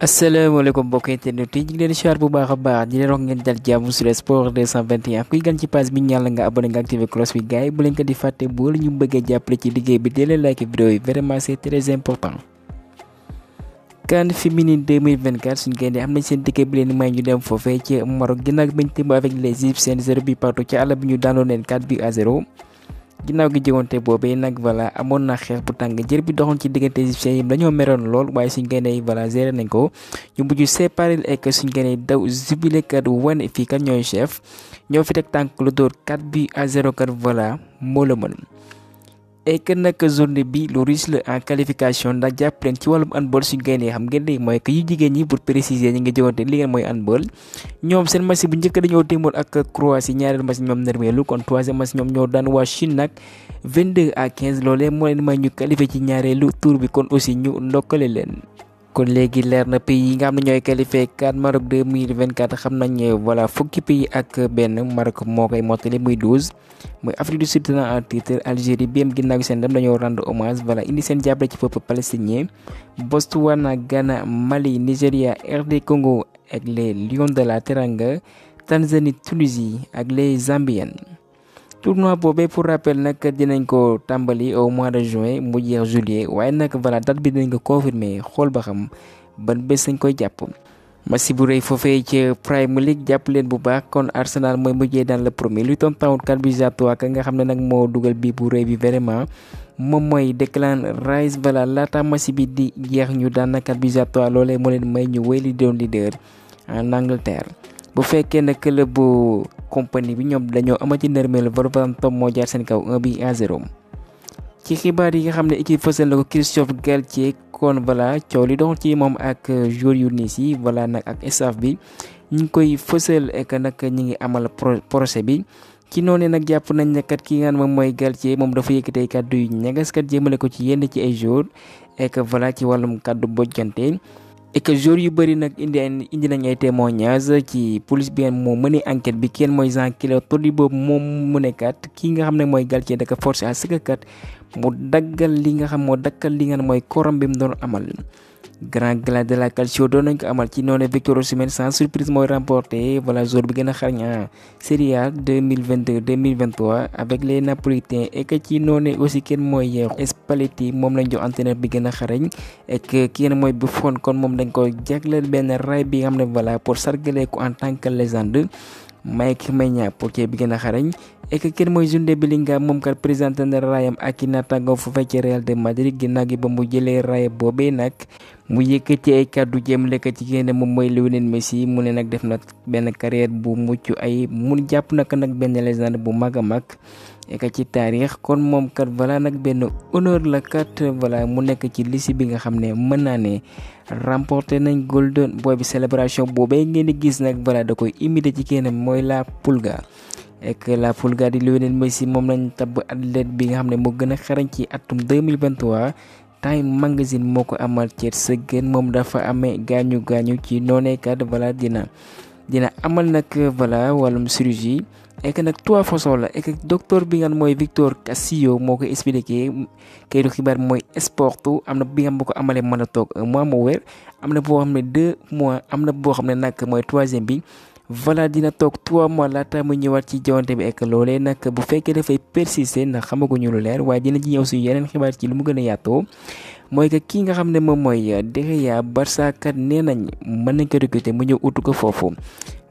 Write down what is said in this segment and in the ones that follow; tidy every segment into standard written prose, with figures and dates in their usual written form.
asalaamaaleykum mbokk internet yi ñu ngi leen di siyaar bu baax a baax di leen wax ngeen dal jàmm sur sport 221 kuy gan ci page bi ñaan la nga abonné nga activé cloche bi gars yi bu leen ko di fàtte boole ñu bëggee jàppale ci liggéey bi dee leen like vidéo yi vraiment c'est très important. CAN féminine 2024 suñu gaynde am nañ seen ticket bi leen may ñu dem foofee ci Maroc ginnaaw bañ tëmb avec les Égyptiens 0 bi partout ci àll bi ñu daanoon leen 4-0. ginnaaw gi jëwante boobee nag voilà amoon na xeex bu tàng jër bi doxoon ci diggante égyptiens yi dañoo meroon lool waaye suñ gaynde yi voilà géré nañ ko ñu mujj séparé ak suñ gaynde yi daw jubilé kat wane fii kat ñooy chef ñoo fi teg tànk lu dóor 4-0 kat voilà moo la mën et que nag journée bi lu riche la en qualification ndax jàpp leen ci wàllum handball suñ gaynde xam ngeen ne mooy que yu jigéen ñi pour préciser ñi nga jëwante li ngeen mooy handball ñoom seen match bu njëkk dañoo téemoon ak Croatie ñaareel match ñoom nermeelu kon troisième match ñoom ñoo daan waa Chine nag 22-15 loolee moo leen may ñu qualifié ci ñaareelu tour bi kon aussi ñu ndokkale leen. kon léegi leer na pays yi nga xam ne ñooy qualifié CAN Maroc 2024 xam nañ ne voilà fukki pays ak benn Maroc moo koy mottali muy 12 muy Afrique du Sud en titre Algérie bi am ginnaaw gi seen dem dañoo rendre hommage voilà indi seen jàppale ci peuple palestinien Botswana Ghana Mali Nigéria RD Congo ak les Lions de la Teranga Tanzanie Tunisie ak les Zambiennes. tournoi boobee pour rappel nag dinañ ko tàmbali au mois de juin mu jeex juillet waaye nag voilà date bi dinañ ko confirmer xool ba xam ban bés lañ koy jàpp. match bu rëy foofee ci Premier League jàpp leen bu baax kon Arsenal mooy mujjee daan le premier Luton Town 4-3 ka nga xam ne nag moo dugal bii bu rëy bi vraiment moom mooy Declan Rice voilà laata match bi di jeex ñu daan 4-3 loolee moo leen may ñu wéy li doon leader en Angleterre. bu fekkee ne club bu compagnie bi ñoom dañoo amati nërmeel Wolverhampton moo jaar seen kaw 1-0. ci xibaar yi nga xam ne équipe fësal na ko Christophe Galtier kon voilà coow li doxul ci moom ak joueur yu niis yi voilà nag ak staff bi ñu ngi koy fësal ek nag ñu ngi amal procès bi ci noonu nag jàpp nañ ne kat ki nga xam moom mooy Galtier moom dafa yëkkatee kàddu yu ñagas kat jéemale ko ci yenn ci ay joueur ek voilà ci wàllum kàddu bojjante. et que jour yu bëri nag indi nañ ay témoignages ci police bi moo mënee enquête bi kenn mooy Jean-Claude Todibo boobu moom mu ne kat kii nga xam ne mooy Galtier da ko forcé à ce que kat mu dakkal li nga xam mooy koram bi mu doon amal. grand gala de la calcio doon nañ ko amal ci noonu Victor Osimhen sans surprise mooy remporté voilà jour bi gën a xarañ Serie A 2022-2023 avec les Napolitains et que ci noonu aussi kenn mooy Spalletti moom lañ jox entraîneur bi gën a xarañ et que kenn mooy Buffon kon moom dañ ko jagleel benn raay bi nga xam ne voilà pour sargale ko en tant que légende. Mike Maignan portier bi gën a xarañ et que kenn mooy Jude Bellingham moom kat présenté na raayam ak i naataangoom fu fekk ci Real de Madrid ginnaaw gi ba mu jëlee raaya boobee nag mu yëkkati ay kàddu jëm lekk ci génne moom mooy Lionel Messi mu ne nag def na benn carrière bu mucc ay mu jàpp nag benn légende bu mag a mag et que ci taarix kon moom kat voilà nag benn honneur la kat voilà mu nekk ci liste bi nga xam ne mën naa ne remporté nañ Golden Boy bi célébration boobee ngeen di gis nag voilà da koy imiter ci kenn mooy la Pulga et que la Pulga di Lionel Messi moom lañ tabb athlète bi nga xam ne moo gën a xarañ ci atum 2023 Time Magazine moo ko amal ci sëgën moom dafa amee gaañu ci noonee kat voilà dina amal nag voilà wàllum chirurgie et que nag trois façons la et que docteur bi nga xam mooy Victor Castillo moo ko expliqué kayitu xibaar mooy Sport am na bi nga xam bu ko amalee mën a toog un mois mu wér am na boo xam ne 2 mois am na boo xam ne nag mooy troisième bi voilà dina toog 3 mois laata mu ñëwaat ci jawante bi ek loolee nag bu fekkee dafay persister ndax xamaguñu lu leer waaye dina ci ñëw si yeneen xibaar ci lu mu gën a yaatoo mooy que kii nga xam ne moom mooy De Gea Barça kat nee nañ mën nañ ko recruter mu ñëw utu ko foofu.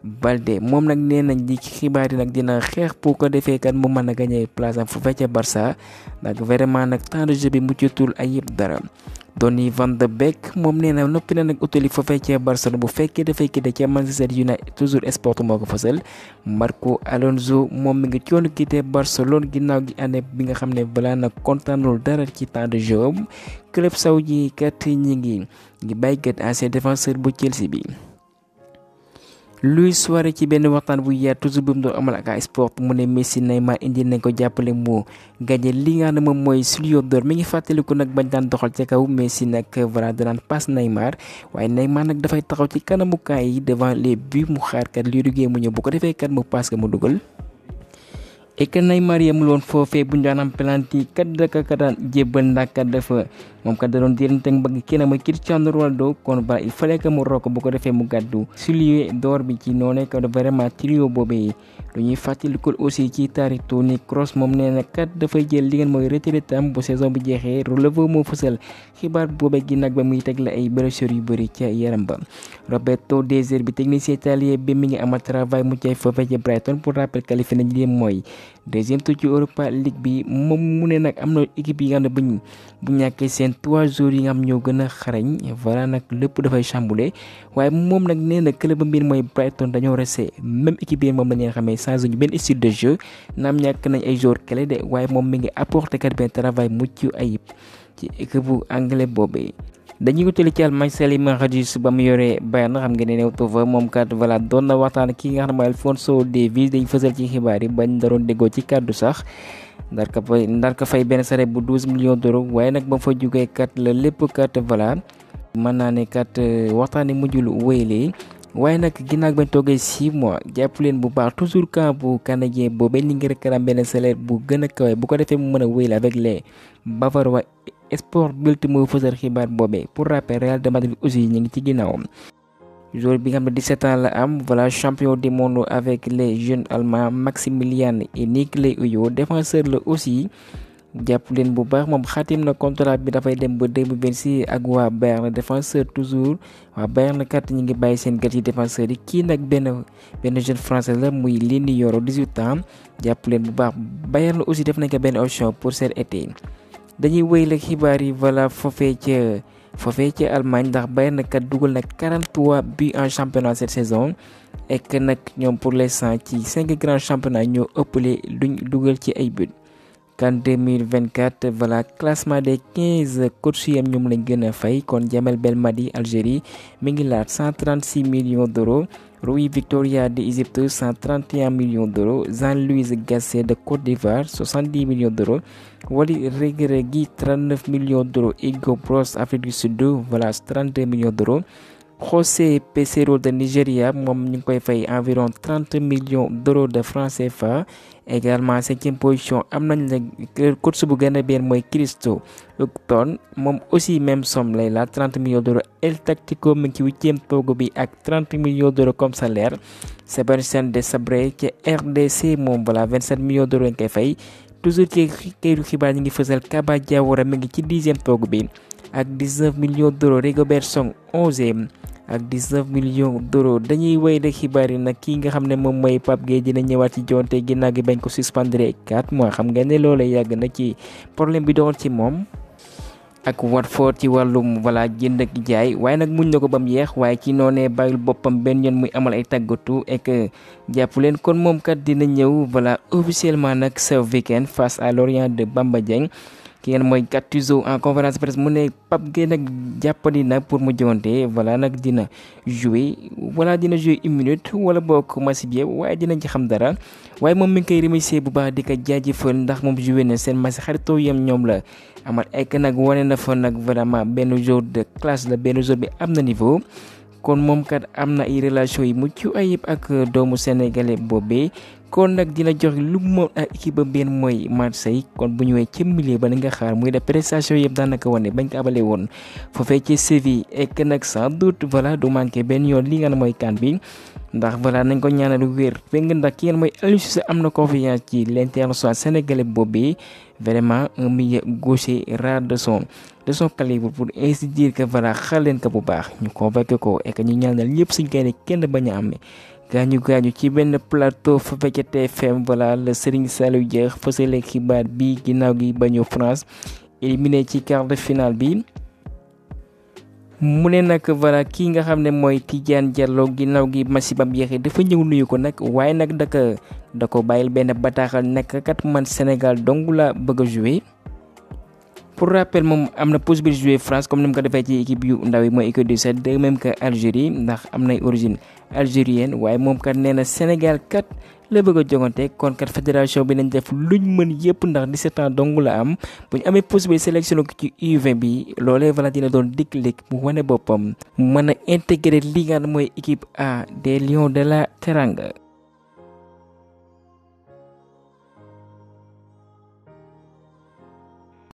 Balde moom nag nee nañ di xibaar yi nag dina xeex pour ko defee kat mu mën a gagné place am fu fekkee Barça nag vraiment nag temps de jeu bi muccatul ay yëpp dara. Donny van de Beek moom nee na noppi na nag utali fa fekkee Barcelone bu fekkee dafay quitté ca Manchester United toujours sport moo ko fasal. Marco Alonso moom mi ngi coon quitté Barcelone ginnaaw gi année bi nga xam ne balaa nag kontaanul dara ci temps de jeu club saoudi kat ñi ngi bàyyi kat ancien défenseur bu Chelsea bi. Luis Suarez ci benn waxtaan bu yaatu toujours bi mu doon amal ak sport mu ne Messi Neymar indi nañ ko jàppale mu gagné li nga xam ne moom mooy Ballon d'Or mi ngi fàttaliku nag bañ daan doxal ca kaw Messi nag voilà danaan passe Neymar waaye Neymar nag dafay taxaw ci kanamu kaay yi devant les buts mu xaar kat liy duggee mu ñëw bu ko defee kat mu passe mu dugal. et que Neymar yemul woon foofee bu ñu daan am penalty kat daka ka daan jébbal ndax kat dafa moom kat da doon diirante mbagg kenn mooy Cristiano Ronaldo kon voilà il fallait que mu rokk bu ko defee mu gàddu soulier d'or bi ci noonu que vraiment trio boobee lu ñuy fàttalikul aussi ci taarix Toni Kroos moom nee na kat dafay jël li ngeen mooy retraite am bu saison bi jeexee relevé moo fësal xibaar boobee gi nag ba muy teg la ay blessures yu bëri ca yaram ba. Roberto De Zerbi technicien italien bi mi ngi amal travail mu cay foofee ci Brighton pour rappel qualifié nañ li mooy deuxième tour ci Europa League bi moom mu ne nag am na équipe yi nga xam ne bu ñàkkee seen 3 jours yi nga xam ñoo gën a xarañ voilà nag lépp dafay chamboulé waaye moom nag nee na club mbir mooy Brighton dañoo resté même équipe yi moom la ñu xamee changé ñu benn style de jeu naam ñàkk nañ ay joueurs clés de waaye moom mi ngi apporté kat benn travail mucc ayib ci équipe bu anglais boobee. dañuy wutali ci Marcelo Magalhaes ba mu yoree Bayern xam nga ne fa moom kat voilà doon na waxtaan kii nga xam ne mooy Alphonso Davies dañ fësal ci xibaar yi bañ daroon déggoo ci kàddu sax ndar ka fay benn salaire bu 12 millions d'euros waaye nag ba fa jógee kat la lépp kat voilà mën naa ne kat waxtaani mujjul wéylee waaye nag ginnaaw bañ toogee 6 mois jàpp leen bu baax toujours camp bu canadien boobee ni ngi réclame benn salaire bu gën a kawe bu ko defee mu mën a wéyle avec les Bavarois. Sport Bild moo fësal xibaar boobee pour rappel Real de Madrid aussi ñu ngi ci ginnaawam joueur bi nga xam ne 17 ans la am voilà champion du monde avec les jeunes allemands Maximilian et Nicolas Uyo défenseur la aussi jàpp leen bu baax moom xaatim na contrat bi dafay dem ba 2026 ak waa Bayern défenseur toujours waa Bayern kat ñu ngi bàyyi seen gët ci défenseur yi kii nag benn jeune français la muy Leny Yoro 18 ans jàpp leen bu baax Bayern aussi def nañ ko benn option pour cet été. dañuy wéyal xibaar yi voilà foofee ca Allemagne ndax Bayern kat dugal na 43 buts en championnat cette saison et que nag ñoom pour l'instant ci 5 grands championnats ñoo ëppale luñ dugal ci ay buts. CAN 2024 voilà classement des 15 coachs yi ñoom lañ gën a fay kon Djamel Belmadi Algérie mi ngi laat 136 millions d'euros. Rui Victoria de Égypte 131 millions d'euros, Jean-Louis Gasset de Côte d'Ivoire 70 millions d'euros, Walid Regragui 39 millions d'euros, Hugo Broos Afrique du Sud voilà 32 millions d'euros, José Peseiro de Nigeria moom ñu ngi koy fay environ 30 millions d'euros de francs CFA. Également 5e position am nañ la coach bu gën a bien mooy Christo Houghton moom aussi même somme lay la 30 millions d'euros. El Tactico mi ngi ci 8e toogu bi ak 30 millions d'euros comme salaire. Sébastien Desabre ci RDC moom voilà 27 millions d'euros lañ koy fay toujours ci këyitu xibaar ñi ngi fësal Kaba Diawara mi ngi ci 10e toogu bi ak 19 millions d'euros. Rigobert Song 11e ak 19 millions d'euros. dañuy wéy de xibaar yi nag kii nga xam ne moom mooy Pape Gueye dina ñëwaat ci jonte ginnaaw gi bañ ko suspendre 4 mois xam nga ne loola yàgg na ci problème bi doxal ci moom ak Watford ci wàllum voilà jënd ak jaay waaye nag muñ na ko ba mu yeex waaye ci noonee bàyyil boppam benn yoon muy amal ay tàggatu et que jàpp leen kon moom kat dina ñëw voilà officiellement nag ce week-end face à Lorient de Bamba Dieng ki ngeen mooy Gattuso en conférence de presse mu ne Pape Gueye nag jàppandi na pour mu jonte voilà nag dina jouer une minute wala bokk match bi waaye dinañ ci xam dara waaye moom mi ngi koy remercier bu baax di ko jaajëfal ndax moom joué na seen match xaritoo yam ñoom la amal ay nag wane na fa nag vraiment benn joueur de classe la benn joueur bi am na niveau kon moom kat am na ay relation yi mucc ayib ak doomu sénégalais boobee kon nag dina jox lu mu ak équipe ba benn mooy Marseille kon bu ñëwee ci milieu ba nga xaar muy def prestation yëpp daanaka wane bañ ko abalee woon foofee ci Séville et que nag sans doute voilà du manqué benn yoon li nga ne mooy CAN bi ndax voilà nañ ko ñaanal wér fekk ndax ki ngeen mooy Aliou Cissé am na confiance ci l'international sénégalais boobee vraiment un milieu gaucher rare de son calibre pour ainsi dire que voilà xal leen ko bu baax ñu convoqué ko et que ñu ñaanal ñëpp suñ koy ne kenn bañ a amee gaañu ci benn plateau fa ca TFM voilà le Serigne Saliou Dia fësale xibaar bi ginnaaw gi bañu France éliminé ci quart de finale bi mu ne nag voilà kii nga xam ne mooy Tidiane Diallo ginnaaw gi match ba jeexee dafa ñëw nuyu ko nag waaye nag da ko bàyyil benn bataaxal nekk kat man Sénégal dong la bëgg a jouer. Pour rappel moom am na possibilité jouer France comme ni mu ko defee ci équipe yu ndaw yi mooy équipe du Sud de même que Algérie ndax am nay origine algérienne waaye moom kat nee na Sénégal kat la bëgg a jogante kon kat fédération bi nañ def luñ mën yëpp ndax 17 ans dong la am bu ñu amee possibilité sélection ko ci U20 bi loolee voilà dina doon déclic mu wane boppam mu mën a intégrer li nga xam mooy équipe A des Lions de la Teranga.